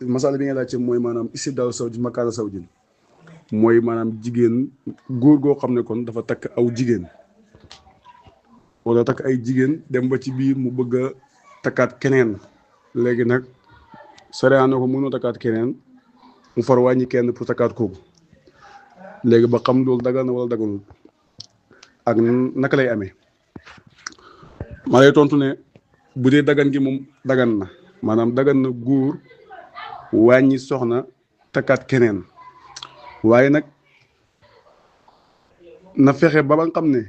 masala bi nga laajte mooy maanaam istibdaalu zawjin makaana zawjin mooy maanaam jigéen góor goo xam ne kon dafa takk aw jigéen wala takk ay jigéen dem ba ci biir mu bëgg a takkaat keneen léegi nag sariya na ko mënoo takkaat keneen mu far wàññi kenn pour takkaat kooku léegi ba xam loolu dagal na wala daganul ak naka lay amee ma lay tontu ne bu dee dagan gi moom dagan na maanaam dagan na góor wàññi soxna takkaat keneen waaye nag na fexe ba nga xam ne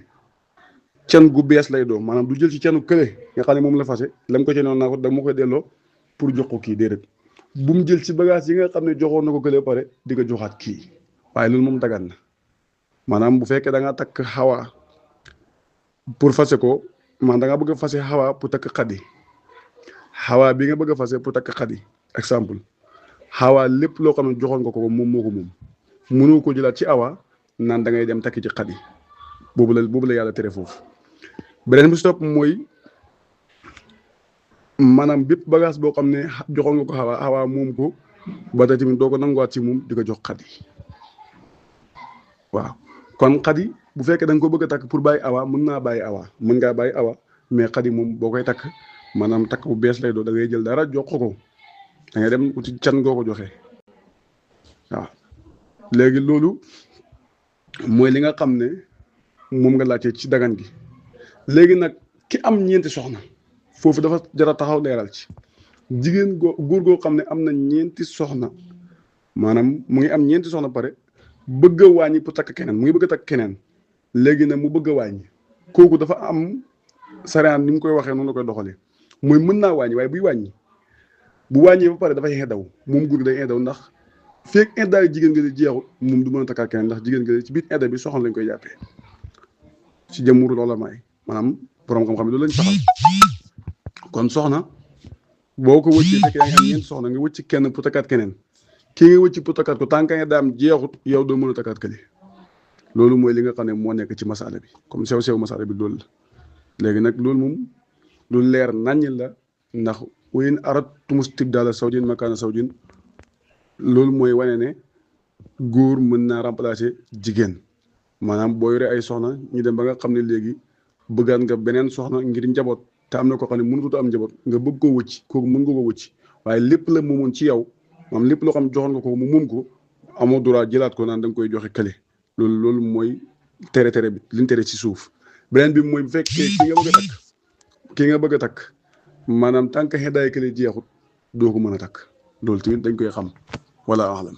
can gu bees lay doon maanaam du jël ci canu kële nga xam ne moom la fase lam ko ci noonu naa ko dama koy delloo pour jox ko kii déedéet bu mu jël ci bagage yi nga xam ne joxoon na ko kële pare di ko joxaat kii waaye loolu moom dagan na maanaam bu fekkee da ngaa takk xawa pour fase ko maanaam da ngaa bëgg a fase xawa pour takk xadi xawa bi nga bëgg a fase pour takk xadi exemple xawa lépp loo xam ne joxoon nga ko moom moo ko moom mënoo ko jëlaat ci awa naan da ngay dem takki ci xadi boobu la yàlla tere foofu beneen bi si topp mooy maanaam bépp bagage boo xam ne joxoon nga ko xawa moom ko ba tey tamit doo ko nanguwaat ci moom di ko jox xadi waaw kon xadi bu fekkee da nga ko bëgg a takk pour bàyyi awa mën ngaa bàyyi awa mën ngaa bàyyi awa mais xadi moom boo koy takk maanaam takk bu bees lay doon da ngay jël dara jox ko da ngay dem uti can ngoo ko joxe waaw léegi loolu mooy li nga xam ne moom nga laajte ci dagan gi léegi nag ki am ñeenti soxna foofu dafa jara taxaw leeral ci jigéen góor goo xam ne am na ñeenti soxna maanaam mu ngi am ñeenti soxna pare bëgg a wàññi pour takk keneen mu ngi bëgg a takk keneen léegi nag mu bëgg a wàññi kooku dafa am sariyaan ni mu koy waxee noonu la koy doxalee mooy mën naa wàññi waaye buy wàññi bu wàññee ba pare dafay xedaw moom góor gi day xedaw ndax feeg indaayu jigéen nga di jeexut moom du mën a takkaat keneen ndax jigéen nga ci biir inda bi soxna lañ koy jàppee ci jëmmuru loola may maanaam borom xam-xam loolu lañ saxal kon soxna boo ko wëccee fekk yaa ngi am ñeenti soxna nga wëcc kenn pour takkaat keneen kii nga wëcc pour takkaat ko tant que nga daam jeexut yow doo mën a takkaat kële loolu mooy li nga xam ne moo nekk ci masala bi comme sew masala bi loolu la léegi nag loolu moom lu leer naññ la ndax wa in aradtum istibdaala zawjin makaana zawjin loolu mooy wane ne góor mën naa remplacer jigéen maanaam boo yore ay soxna ñu dem ba nga xam ne léegi bëggaat nga beneen soxna ngir njaboot te am na ko xam ne mënutut am njaboot nga bëgg koo wëcc kooku mën nga ko wëcc waaye lépp la moomoon ci yow maanaam lépp loo xam joxoon nga ko mu moom ko amoo droit jëlaat ko naan da nga koy joxe kële loolu mooy tere bi liñ tere ci suuf beneen bi mooy bu fekkee ki nga bëgg a takk maanaam tant que xeddaay kële jeexut doo ko mën a takk loolu tamit dañ koy xam wala alam